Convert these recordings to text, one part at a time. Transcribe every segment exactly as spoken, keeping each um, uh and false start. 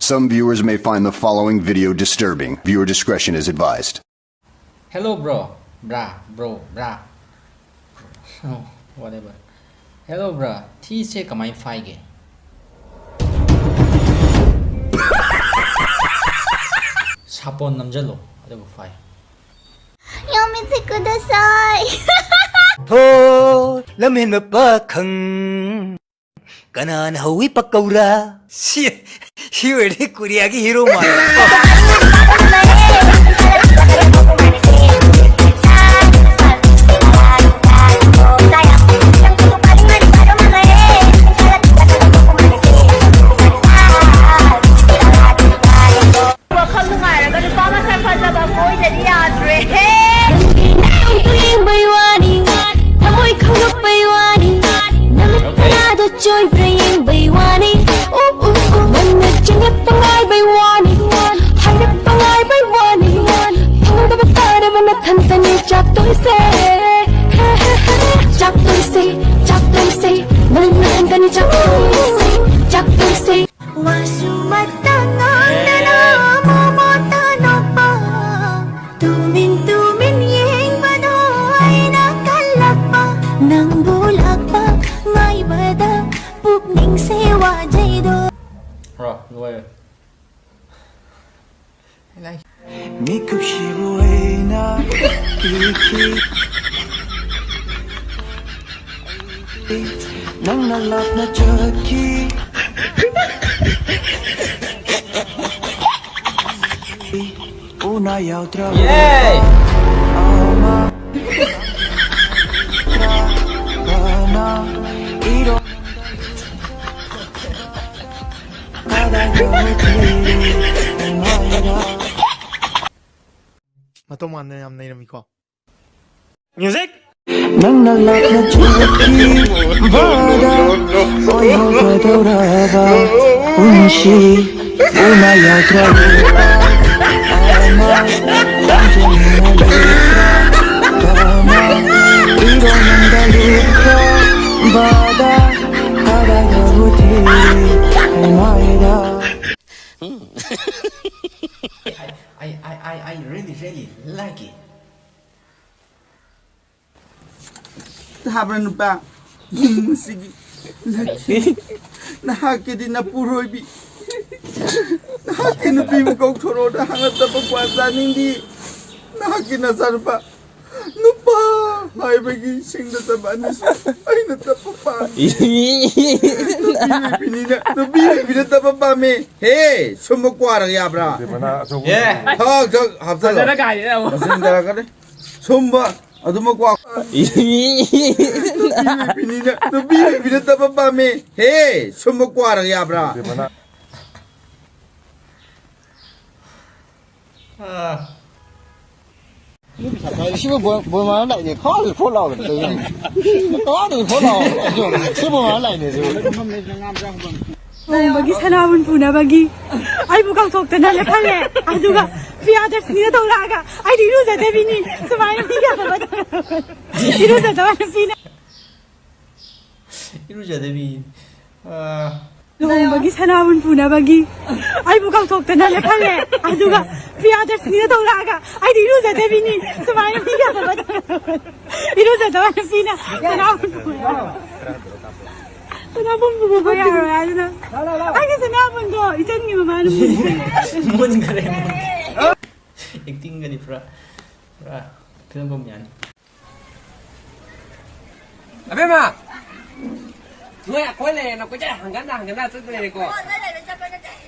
Some viewers may find the following video disturbing. Viewer discretion is advised. Hello, bro. Bra, bro, bra. Oh, whatever. Hello, bro. ꯊꯤꯁꯦ ꯀꯃꯥꯏ ꯐꯥꯏꯒꯦ? ꯁꯥꯄꯣꯟ ꯅꯝꯖꯜꯂꯣ, ꯑꯗꯨꯒ ꯐꯥꯏ꯫ ꯌꯣꯃꯤꯠꯁꯦ ꯀꯨꯗꯥꯁꯥꯏ꯫ ꯍꯣ, ꯂꯝꯍꯦꯟꯕ ꯄꯥꯈꯪ꯫ ꯀꯅꯥꯅ ꯍꯧꯏ ꯄꯀꯧꯔꯥ? ꯁꯤ, ꯁꯤ ꯑꯣꯏꯔꯗꯤ ꯀꯣꯔꯤꯌꯥꯒꯤ ꯍꯤꯔꯣ ꯃꯥꯜꯂꯦ꯫ ꯋꯥꯈꯜ ꯅꯨꯡꯉꯥꯏꯔꯒ ꯅꯨꯄꯥ ꯃꯁꯛ ꯐꯖꯕ ꯀꯣꯏꯗꯗꯤ ꯌꯥꯗ꯭ꯔꯦꯍꯦ꯫ ꯌꯦꯡꯕꯩ ꯋꯥꯅꯤ, ꯊꯃꯣꯏ ꯈꯪꯗꯣꯛꯄꯩ ꯋꯥꯅꯤ, ꯅꯃꯤꯠ ꯃꯉꯥꯗꯣ ꯆꯣꯏꯕ꯭ꯔꯥ ꯌꯦꯡꯕꯩ ꯋꯥꯅꯤ꯫ ꯎ, ꯎ, ꯎ, ꯅꯪꯅ ꯆꯤꯡꯂꯛꯄ ꯉꯥꯏꯕꯩ ꯋꯥꯅꯤ, ꯍꯥꯏꯔꯛꯄ ꯉꯥꯏꯕꯩ ꯋꯥꯅꯤ, ꯐꯪꯗꯕ ꯇꯥꯔꯕ ꯅꯊꯟꯇꯅꯤ ꯆꯥꯛꯇꯣꯏꯁꯦ꯫ ꯆꯥꯛꯇꯣꯏꯁꯦ, ꯆꯥꯛꯇꯣꯏꯁꯦ, ꯅꯪ ꯅꯊꯟꯇꯅꯤ ꯆꯥꯛꯇꯣꯏꯁꯦ, ꯆꯥꯛꯇꯣꯏꯁꯦ꯫ ꯋꯥꯁꯨ ꯑꯃꯠꯇ ꯉꯥꯡꯗꯅ ꯃꯣꯃꯣꯇ ꯅꯣꯛꯄ, ꯇꯨꯃꯤꯟ ꯇꯨꯃꯤꯟ ꯌꯦꯡꯕꯗꯣ ꯑꯩꯅ ꯀꯜꯂꯛꯄ, ꯅꯪꯕꯨ ꯂꯥꯛꯄ ꯉꯥꯏꯕꯗ ꯄꯨꯛꯅꯤꯡꯁꯦ ꯋꯥꯖꯩꯗꯣ꯫ ꯔꯣ, ꯂꯣꯏꯔꯦ꯫ ꯃꯤꯀꯨꯞꯁꯤꯕꯨ ꯑꯩꯅ ꯀꯤꯈꯤ꯫ ꯅꯪꯅ ꯂꯥꯞꯅ ꯆꯠꯈꯤ꯫ ꯎꯅ ꯌꯥꯎꯗ꯭ꯔꯕ ꯑꯃ ꯏꯔꯣ꯫ ꯃꯇꯧ ꯃꯥꯟꯗꯅ ꯌꯥꯝ ꯅꯩꯔꯝꯃꯤꯀꯣ꯫ Music! ꯅꯪꯅ ꯂꯥꯞꯅ ꯆꯠꯈꯤꯕꯗ ꯑꯣꯏꯍꯧꯒꯗꯧꯔꯕ ꯄꯨꯟꯁꯤ ꯎꯅ ꯌꯥꯗ꯭ꯔꯕ ꯑꯃ ꯂꯥꯟꯖꯦꯟꯅ ꯂꯦꯞꯈ꯭ꯔꯕ ꯑꯃ ꯏꯔꯣ ꯅꯪꯗ ꯂꯦꯞꯈ꯭ꯔꯕꯗ ꯀꯗꯥꯏꯗꯕꯨ ꯊꯤꯔꯤ ꯃꯥꯏꯗ꯫ Like it. ꯇꯥꯕ꯭ꯔꯥ ꯅꯨꯄꯥ? ꯎꯝ, ꯃꯁꯤꯒꯤ ꯂꯛꯈꯤ꯫ ꯅꯍꯥꯛꯀꯤꯗꯤ ꯅꯄꯨꯔꯣꯏꯕꯤ꯫ ꯅꯍꯥꯛꯀꯤ ꯅꯨꯄꯤꯕꯨ ꯀꯧꯊꯣꯔꯛꯑꯣꯅ ꯍꯪꯉꯛꯇꯕ ꯀ꯭ꯋꯥ ꯆꯥꯅꯤꯡꯗꯦ꯫ ꯅꯍꯥꯛꯀꯤ ꯅꯆꯥꯅꯨꯄꯥ ꯅꯨꯄꯥ ꯍꯥꯏꯕꯒꯤ ꯁꯤꯡꯅꯗꯕ ꯑꯅꯤꯁꯨ ꯑꯩꯅ ꯇꯞꯄ ꯄꯥꯝꯃꯤ꯫ ꯅꯨꯄꯤ ꯑꯣꯏꯕꯤꯅꯤꯅ, ꯅꯨꯄꯤ ꯑꯣꯏꯕꯤꯅ ꯇꯞꯄ ꯄꯥꯝꯃꯤ꯫ ꯍꯦ, ꯁꯨꯝꯕ ꯀ꯭ꯋꯥꯔꯒ ꯌꯥꯕ꯭ꯔꯥ? ꯊꯛ, ꯊꯛ, ꯍꯥꯞꯆꯜꯂꯣ꯫ ꯐꯖꯅ ꯀꯥꯏꯔꯦ ꯑꯃꯨꯛ꯫ ꯃꯁꯤꯡ ꯇꯥꯔꯛꯀꯅꯤ꯫ ꯁꯨꯝꯕ ꯑꯗꯨꯃꯛ ꯀ꯭ꯋꯥ-, ꯅꯨꯄꯤ ꯑꯣꯏꯕꯤꯅꯤꯅ, ꯅꯨꯄꯤ ꯑꯣꯏꯕꯤꯅ ꯇꯞꯄ ꯄꯥꯝꯃꯤ꯫ ꯍꯦ, ꯁꯨꯝꯕ ꯀ꯭ꯋꯥꯔꯒ ꯌꯥꯕ꯭ꯔꯥ? ꯑꯥ꯫ ꯁꯤꯕꯨ ꯕꯣ-, ꯕꯣꯃꯥꯅ ꯂꯥꯛꯏꯅꯦ꯫ ꯈꯥꯎꯁꯤ ꯐꯣꯠ ꯂꯥꯎꯕꯅꯦ ꯀꯩꯅꯣ? ꯈꯥꯎꯁꯤ ꯐꯣꯠ ꯂꯥꯎꯕꯅꯦ꯫ ꯁꯤ ꯕꯣꯃꯥꯅ ꯂꯥꯛꯏꯅꯦ ꯁꯤꯕꯨ꯫ ꯂꯨꯍꯣꯡꯕꯒꯤ ꯁꯅꯥꯕꯨꯟ ꯄꯨꯅꯕꯒꯤ ꯑꯩꯕꯨ ꯀꯧꯊꯣꯛꯇꯅ ꯂꯦꯞꯍꯜꯂꯦ꯫ ꯑꯗꯨꯒ ꯄ꯭ꯔꯤꯌꯥꯗꯔꯁꯤꯅꯤꯅ ꯇꯧꯔꯛꯑꯒ ꯑꯩꯗꯤ ꯏꯔꯨꯖꯗꯕꯤꯅꯤ꯫ ꯁꯨꯃꯥꯏꯅ ꯃꯤ ꯌꯥꯝꯕ ꯏꯔꯨꯖꯗꯕ ꯅꯨꯄꯤꯅ꯫ ꯏꯔꯨꯖꯗꯕꯤ꯫ ꯑꯥ꯫ ꯂꯨꯍꯣꯡꯕꯒꯤ ꯁꯅꯥꯕꯨꯟ ꯄꯨꯅꯕꯒꯤ ꯑꯩꯕꯨ ꯀꯧꯊꯣꯛꯇꯅ ꯂꯦꯞꯍꯜꯂꯦ꯫ ꯑꯗꯨꯒ ꯄ꯭ꯔꯤꯌꯥꯗꯔꯁꯤꯅꯤꯅ ꯇꯧꯔꯛꯑꯒ ꯑꯩꯗꯤ ꯏꯔꯨꯖꯗꯕꯤꯅꯤ꯫ ꯁꯨꯃꯥꯏꯅ ꯃꯤ ꯌꯥꯝꯕ ꯏꯔꯨꯖꯗꯕ ꯅꯨꯄꯤꯅ ꯁꯅꯥꯕꯨꯟ ꯄꯨꯔꯛꯑꯒ ꯁꯅꯥꯕꯨꯟ ꯄꯨꯕ ꯌꯥꯔꯣꯏ ꯍꯥꯏꯗꯨꯅ ꯑꯩꯒꯤ ꯁꯅꯥꯕꯨꯟꯗꯣ ꯏꯆꯟꯒꯤ ꯃꯃꯥꯅ ꯄꯨꯔꯛꯑꯦ꯫ ꯃꯨꯟꯈ꯭ꯔꯦ, ꯃꯨꯟꯈ꯭ꯔꯦ꯫ ꯑꯦꯛꯇꯤꯡꯒꯅꯤ ꯄꯨꯔꯥ, ꯄꯨꯔꯥ ꯐꯤꯂꯝ ꯀꯨꯝ ꯌꯥꯅꯤ꯫ ꯑꯕꯦꯝꯃ! ꯅꯣꯏ ꯑꯩꯈꯣꯏ ꯂꯩꯔꯦꯅ ꯀꯣꯏꯆꯠ ꯍꯪꯒꯠꯅ ꯍꯪꯒꯠꯅ ꯆꯠꯄ ꯂꯩꯔꯦꯀꯣ꯫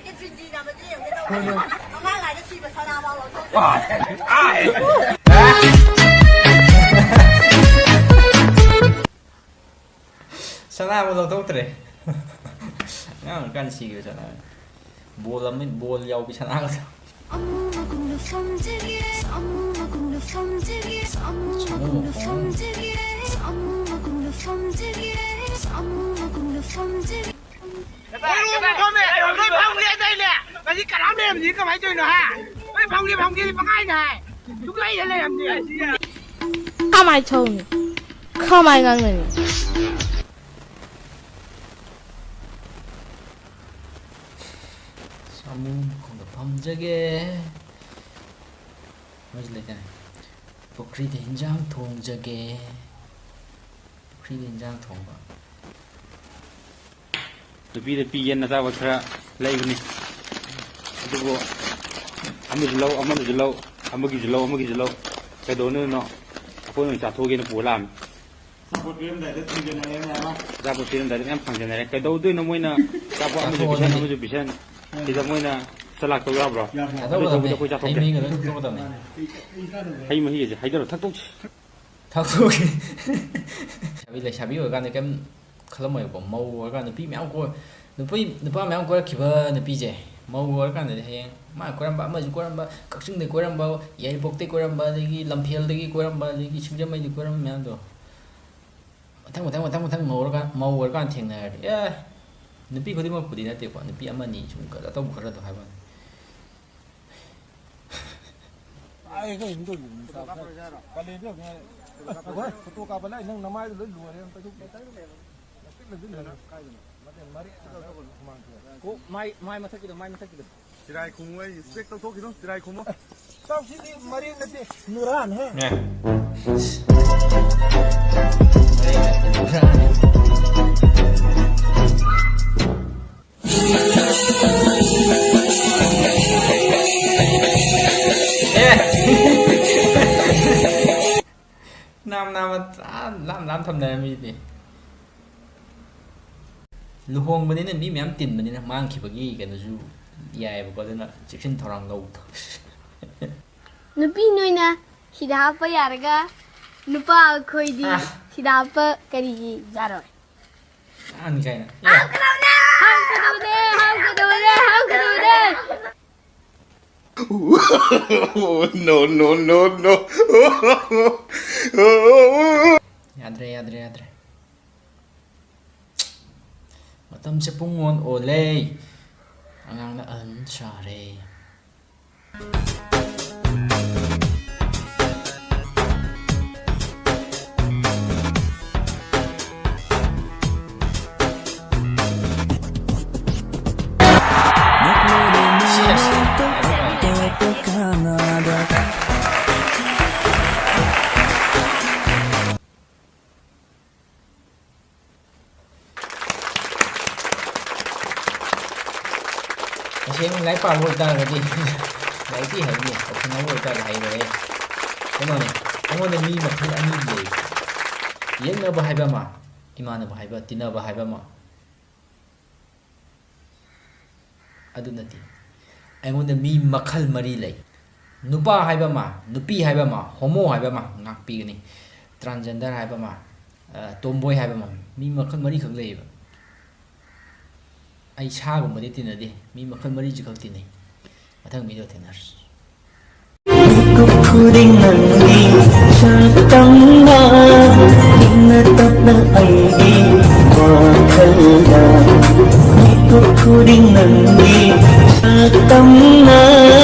ꯑꯉꯥꯡ ꯂꯥꯏꯔꯤꯛ ꯁꯤꯕ ꯁꯅꯥ ꯐꯥꯎ ꯂꯧꯊꯣꯛ ꯑꯥꯏ! ꯑꯥꯏ! ꯁꯅꯥꯕꯨ ꯂꯧꯊꯣꯛꯇ꯭ꯔꯦ꯫ ꯑꯉꯥꯡ ꯑꯣꯏꯔꯤꯀꯥꯟꯗ ꯁꯤꯈꯤꯕ ꯁꯅꯥ꯫ ꯕꯣꯜ ꯑꯃ, ꯕꯣꯜ ꯌꯥꯎꯕꯤ ꯁꯅꯥꯒꯗꯣ꯫ ꯑꯃꯨ ꯃꯀꯨꯡꯗ ꯐꯝꯖꯒꯦ, ꯑꯃꯨ ꯃꯀꯨꯡꯗ ꯐꯝꯖꯒꯦ, ꯑꯃꯨ ꯃꯀꯨꯡꯗ ꯐꯝꯖꯒꯦ, ꯑꯃꯨ ꯃꯀꯨꯡꯗ ꯐꯝꯖꯒꯦ, ꯑꯃꯨ ꯃꯀꯨꯡꯗ ꯐꯝꯖꯒꯦ꯫ ꯐꯝꯃꯦ, ꯂꯣꯏ ꯐꯝꯒꯦ ꯑꯗꯩꯅꯦ꯫ ꯉꯁꯤ ꯀꯅꯥꯝ ꯂꯩꯔꯝꯗꯦ, ꯀꯃꯥꯏꯅ ꯇꯧꯔꯤꯅꯣ, ꯍꯥ? ꯂꯣꯏ ꯐꯝꯒꯦ, ꯐꯝꯒꯦꯗꯤ ꯄꯪꯍꯥꯏꯗ ꯍꯥꯏ꯫ ꯁꯨꯡꯂꯩ ꯍꯦꯛ ꯂꯩꯔꯝꯗꯦ꯫ ꯀꯃꯥꯏ ꯊꯧꯅꯤ? ꯀꯃꯥꯏ ꯉꯥꯡꯅꯅꯤ? ꯁꯥꯃꯨ ꯃꯈꯣꯡꯗ ꯐꯝꯖꯒꯦ꯫ ꯃꯣꯏꯁꯨ ꯂꯩꯇꯅꯦ꯫ ꯄꯨꯈ꯭ꯔꯤꯗ ꯍꯤꯟꯖꯥꯡ ꯊꯣꯡꯖꯒꯦ꯫ ꯄꯨꯈ꯭ꯔꯤꯗ ꯍꯤꯟꯖꯥꯡ ꯊꯣꯡꯕ꯫ ꯅꯨꯄꯤꯗ ꯄꯤꯒꯦꯅ ꯑꯆꯥꯄꯣꯠ ꯈꯔ ꯂꯩꯕꯅꯤ꯫ ꯑꯗꯨꯕꯨ ꯑꯃꯁꯨ ꯂꯧ, ꯑꯃꯅꯁꯨ ꯂꯧ, ꯑꯃꯒꯤꯁꯨ ꯂꯧ, ꯑꯃꯒꯤꯁꯨ ꯂꯧ꯫ ꯀꯩꯗꯧꯅꯗꯣꯏꯅꯣ? ꯑꯩꯈꯣꯏ ꯑꯣꯏꯅ ꯆꯥꯊꯣꯛꯑꯒꯦꯅ ꯄꯨꯔ ꯂꯥꯛꯑꯃꯤ꯫ ꯑꯆꯥꯄꯣꯠ ꯄꯤꯔꯝꯗꯥꯏꯗ ꯊꯤꯡꯖꯤꯟꯅꯔꯦ ꯃꯌꯥꯝ ꯑꯃ꯫ ꯑꯆꯥꯄꯣꯠ ꯄꯤꯔꯝꯗꯥꯏꯗ ꯃꯌꯥꯝ ꯊꯥꯡꯖꯟꯅꯔꯦ꯫ ꯀꯩꯗꯧꯗꯣꯏꯅꯣ ꯃꯣꯏꯅ ꯑꯆꯥꯄꯣꯠ ꯑꯃꯁꯨ ꯄꯤꯁꯟ, ꯆꯥꯊꯣꯛꯑꯅꯤ꯫ ꯑꯃꯁꯨ ꯄꯤꯁꯟ? ꯁꯤꯗ ꯃꯣꯏꯅ ꯆꯂꯥꯛꯇꯧ ꯌꯥꯕ꯭ꯔꯣ? ꯌꯥꯕ꯭ꯔꯣ? ꯑꯗꯨ ꯁꯔꯨꯛꯄꯨꯗꯤ ꯑꯩꯈꯣꯏ ꯍꯩ ꯆꯥꯊꯣꯛꯀꯦ꯫ ꯃꯍꯤꯒ ꯂꯣꯏ ꯊꯛꯇꯣꯛꯀꯗꯕꯅꯤ꯫ ꯍꯩ ꯃꯍꯤꯒꯁꯦ ꯍꯩꯗꯔꯣ ꯊꯛꯇꯣꯛꯁꯤ꯫ ꯊꯛꯇꯣꯛꯀꯦ꯫ ꯂꯩꯁꯥꯕꯤ, ꯂꯩꯁꯥꯕꯤ ꯑꯣꯏꯔꯀꯥꯟꯗ ꯀꯩꯝ ꯈꯜꯂꯝꯃꯣꯏꯕꯀꯣ꯫ ꯃꯧ ꯑꯣꯏꯔꯀꯥꯟꯗ ꯅꯨꯄꯤ ꯃꯌꯥꯝ ꯀꯣꯏ-, ꯅꯨꯄꯤ, ꯅꯨꯄꯥ ꯃꯌꯥꯝ ꯀꯣꯏꯔꯛꯈꯤꯕ ꯅꯨꯄꯤꯁꯦ, ꯃꯧ ꯑꯣꯏꯔꯀꯥꯟꯗꯗꯤ ꯍꯌꯦꯡ ꯃꯥ ꯀꯣꯏꯔꯝꯕ, ꯑꯃꯁꯨ ꯀꯣꯏꯔꯝꯕ, ꯀꯛꯆꯤꯡꯗꯒꯤ ꯀꯣꯏꯔꯝꯕ, ꯌꯥꯏꯔꯤꯄꯣꯛꯇꯒꯤ ꯀꯣꯏꯔꯝꯕ, ꯑꯗꯒꯤ ꯂꯝꯐꯦꯜꯗꯒꯤ ꯀꯣꯏꯔꯝꯕ, ꯑꯗꯒꯤ ꯁꯤꯡꯖꯃꯩꯗꯒꯤ ꯀꯣꯏꯔꯝꯕ ꯃꯌꯥꯝꯗꯣ ꯃꯊꯪ, ꯃꯊꯪ, ꯃꯊꯪ, ꯃꯊꯪ ꯃꯧ ꯑꯣꯏꯔꯀꯥꯟ-, ꯃꯧ ꯑꯣꯏꯔꯀꯥꯟꯗ ꯊꯦꯡꯅꯔꯗꯤ, ꯑꯦ, ꯅꯨꯄꯤ ꯈꯨꯗꯤꯡꯃꯛꯄꯨꯗꯤ ꯅꯠꯇꯦꯀꯣ, ꯅꯨꯄꯤ ꯑꯃꯅꯤ ꯁꯨꯝ ꯈꯔ ꯑꯇꯧꯕ ꯈꯔꯗꯣ ꯍꯥꯏꯕ ꯋꯥꯅꯤ꯫ ꯑꯥ, ꯑꯩ ꯀꯩꯅꯣ ꯇꯧꯔꯤꯕꯅꯤ, ꯀꯥꯂꯦꯟꯗ ꯍꯧꯖꯤꯛ ꯐꯣꯇꯣ ꯀꯥꯞꯄ ꯂꯥꯛꯏ, ꯅꯪ ꯅꯃꯥꯏꯗꯣ ꯂꯣꯏ ꯂꯣꯏꯔꯦ, ꯑꯝꯇ ꯊꯣꯛ-, ꯅꯛꯁꯤꯜꯂ ꯅꯛꯁꯤꯜꯂ ꯀꯥꯏꯗꯅꯣ? ꯃꯇꯦꯟ ꯃꯔꯤ ꯍꯨꯃꯥꯡ ꯊꯣꯛꯑꯦ꯫ ꯀꯣ-, ꯃꯥꯏ, ꯃꯥꯏ ꯃꯊꯛꯀꯤꯗꯣ, ꯃꯥꯏ ꯃꯊꯛꯀꯤꯗꯣ꯫ ꯆꯤꯔꯥꯏ ꯈꯨꯝꯃꯨ, ꯑꯩ ꯏꯁꯄꯦꯛ ꯇꯧꯊꯣꯛꯈꯤꯅꯨ, ꯆꯤꯔꯥꯏ ꯈꯨꯝꯃꯨ꯫ ꯆꯥꯛꯁꯤꯗꯤ ꯃꯔꯦꯡ ꯅꯠꯇꯦ, ꯅꯨꯔꯥꯟ ꯍꯦ꯫ ꯑꯦ꯫ ꯅꯨꯔꯥꯟ꯫ ꯑꯦ꯫ ꯅꯥꯝ ꯅꯥꯝꯃ ꯂꯥꯝ ꯂꯥꯝ ꯊꯝꯅꯔꯝꯃꯤꯗꯤ꯫ ꯂꯨꯍꯣꯡꯕꯅꯤꯅ ꯃꯤ ꯃꯌꯥꯝ ꯇꯤꯟꯕꯅꯤꯅ ꯃꯥꯡꯈꯤꯕꯒꯤ ꯀꯩꯅꯣꯁꯨ ꯌꯥꯏꯑꯕꯀꯣ, ꯑꯗꯨꯅ ꯆꯦꯛꯁꯤꯟ ꯊꯧꯔꯥꯡ ꯂꯧꯕꯗꯣ꯫ ꯅꯨꯄꯤ ꯅꯣꯏꯅ ꯁꯤꯗ ꯍꯥꯞꯄ ꯌꯥꯔꯒ ꯅꯨꯄꯥ ꯑꯩꯈꯣꯏꯗꯤ ꯑꯥ꯫ ꯁꯤꯗ ꯍꯥꯞꯄ ꯀꯔꯤꯒꯤ ꯌꯥꯔꯣꯏ? ꯑꯍꯟ ꯀꯥꯏꯅ꯫ ꯍꯥꯞꯀꯗꯧꯅꯦ! ꯍꯥꯞꯀꯗꯧꯅꯦ! ꯍꯥꯞꯀꯗꯧꯅꯦ! ꯍꯥꯞꯀꯗꯧꯅꯦ! No, no, no, no. ꯌꯥꯗ꯭ꯔꯦ, ꯌꯥꯗ꯭ꯔꯦ, ꯌꯥꯗ꯭ꯔꯦ꯫ ꯃꯇꯝꯁꯦ ꯄꯨꯡ ꯑꯣꯟ ꯑꯣꯜꯂꯦ꯫ ꯑꯉꯥꯡꯅ ꯑꯍꯟ ꯁꯥꯔꯦ꯫ ꯅꯪ ꯂꯥꯏꯔꯤꯛ ꯄꯥꯕ ꯑꯣꯏꯇꯥꯔꯒꯗꯤ ꯂꯥꯏꯔꯤꯛꯇꯤ ꯍꯩꯅꯤ, option ꯑꯃ ꯑꯣꯏꯇꯥꯔꯗꯤ ꯍꯩꯔꯣꯏꯍꯦ꯫ ꯀꯩꯅꯣꯅꯦ, ꯑꯩꯉꯣꯟꯗ ꯃꯤ ꯃꯈꯜ ꯑꯅꯤ ꯂꯩ꯫ ꯌꯦꯛꯅꯕ ꯍꯥꯏꯕ ꯑꯃ, ꯏꯃꯥꯟꯅꯕ ꯍꯥꯏꯕ, ꯇꯤꯟꯅꯕ ꯍꯥꯏꯕ ꯑꯃ꯫ ꯑꯗꯨ ꯅꯠꯇꯦ꯫ ꯑꯩꯉꯣꯟꯗ ꯃꯤ ꯃꯈꯜ ꯃꯔꯤ ꯂꯩ꯫ ꯅꯨꯄꯥ ꯍꯥꯏꯕ ꯑꯃ, ꯅꯨꯄꯤ ꯍꯥꯏꯕ ꯑꯃ, homo ꯍꯥꯏꯕ ꯑꯃ, ꯉꯥꯛꯄꯤꯒꯅꯤ꯫ Transgender ꯍꯥꯏꯕ ꯑꯃ, ꯑ, tomboy ꯍꯥꯏꯕ ꯑꯃ, ꯃꯤ ꯃꯈꯜ ꯃꯔꯤꯈꯛ ꯂꯩꯌꯦꯕ꯫ ꯑꯩ ꯁꯥꯒꯨꯝꯕꯗꯤ ꯇꯤꯟꯅꯗꯦ, ꯃꯤ ꯃꯈꯜ ꯃꯔꯤꯁꯤ ꯈꯛ ꯇꯤꯟꯅꯩ꯫ ꯃꯊꯪ video ꯊꯦꯡꯅꯔꯁꯤ꯫ ꯃꯤꯀꯨꯞ ꯈꯨꯗꯤꯡ ꯅꯪꯒꯤ ꯁꯛꯇꯝꯅ, ꯏꯪꯅ ꯇꯞꯅ ꯑꯩꯒꯤ ꯋꯥꯈꯜꯗ꯫ ꯃꯤꯀꯨꯞ ꯈꯨꯗꯤꯡ ꯅꯪꯒꯤ ꯁꯛꯇꯝꯅ,